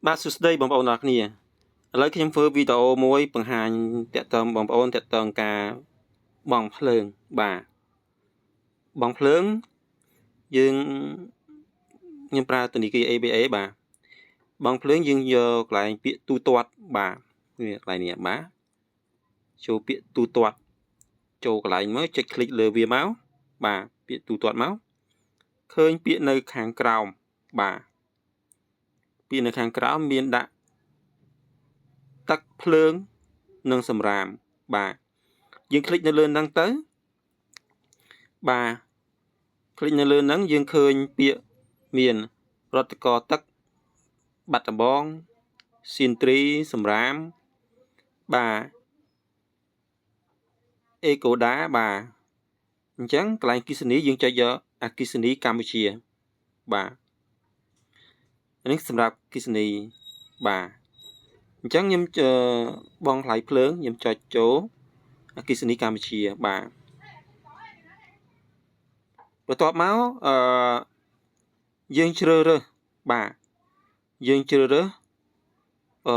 បាទសួស្តីបងប្អូនទាំងអស់គ្នាឥឡូវខ្ញុំធ្វើវីដេអូមួយបង្ហាញតាក់ទងបងប្អូនតាក់ទងការបង់ភ្លើងបាទបង់ភ្លើងយើងខ្ញុំប្រើធនាគារ ABA បាទបង់ភ្លើងយើងយកកន្លែងពាក្យទូទាត់បាទនេះកន្លែងនេះបាទចូលពាក្យទូទាត់ចូលកន្លែងមកចុច click លើវាមកបាទពាក្យទូទាត់មកឃើញពាក្យនៅខាងក្រោមបាទពាក្យនៅខាងក្រោមមានដាក់ទឹកភ្លើងនិងសម្រាមបាទយើង click នៅលើហ្នឹងទៅបាទ click នៅលើហ្នឹងយើងឃើញពាក្យមានរដ្ឋកទឹកបាត់ដំបងសៀនត្រីសម្រាមបាទអេកូដាបាទអញ្ចឹងកន្លែងអគ្គិសនីយើងចុចយកអគ្គិសនីកម្ពុជាបាទនេះសម្រាប់អគ្គិសនីបាទអញ្ចឹងខ្ញុំបង់ថ្លៃភ្លើងខ្ញុំចុចចូលអគ្គិសនីកម្ពុជាបាទបន្ទាប់មកអឺយើងជ្រើសរើសបាទយើងជ្រើសរើសអឺ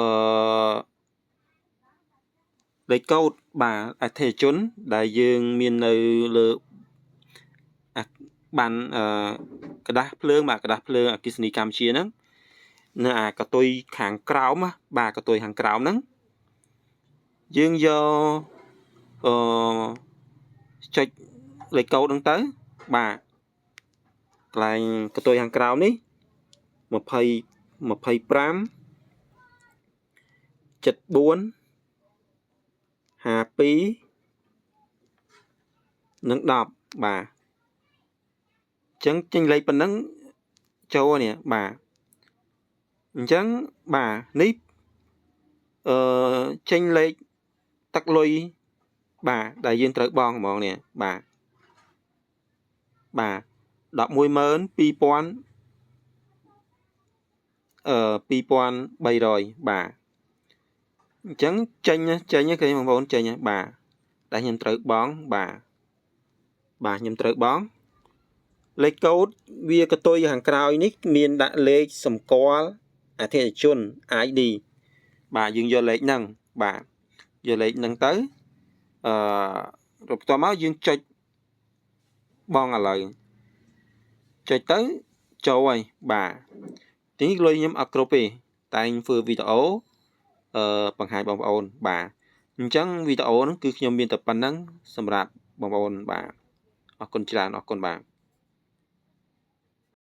លេខកូដបាទអតិថិជន ដែលយើងមាននៅលើបានអឺក្រដាសភ្លើងបាទក្រដាសភ្លើងអគ្គិសនីកម្ពុជាហ្នឹងនៅអាកតុយខាងក្រោមបាទកតុយខាងក្រោមហ្នឹងយើងយកអឺចុចលេខកូដហ្នឹងទៅបាទកន្លែងកតុយខាងក្រោមនេះ20 25 74 52និង10បាទអញ្ចឹងចេញលេខប៉ុណ្ណឹងចូលនេះបាទអញ្ចឹងបាទនេះអឺចេញលេខទឹកលុយបាទដែលយើងត្រូវបង់ហ្មងនេះបាទបាទ112,000អឺ2300បាទអញ្ចឹងចេញចេញឃើញបងប្អូនចេញបាទដែលខ្ញុំត្រូវបង់បាទបាទខ្ញុំត្រូវបង់លេខកូដវាកតុយខាងក្រោយនេះមានដាក់លេខសម្គាល់អតិថិជន ID បាទយើងយកលេខហ្នឹងបាទយកលេខហ្នឹងទៅអឺបន្ទាប់មកយើងចុចបង់ឥឡូវចុចទៅចូលហើយបាទទីនេះលុយខ្ញុំអត់គ្រប់ទេតែខ្ញុំធ្វើវីដេអូអឺបង្ហាញបងប្អូនបាទអញ្ចឹងវីដេអូហ្នឹងគឺខ្ញុំមានតែប៉ុណ្ណឹងសម្រាប់បងប្អូនបាទអរគុណច្រើនអរគុណបាទ។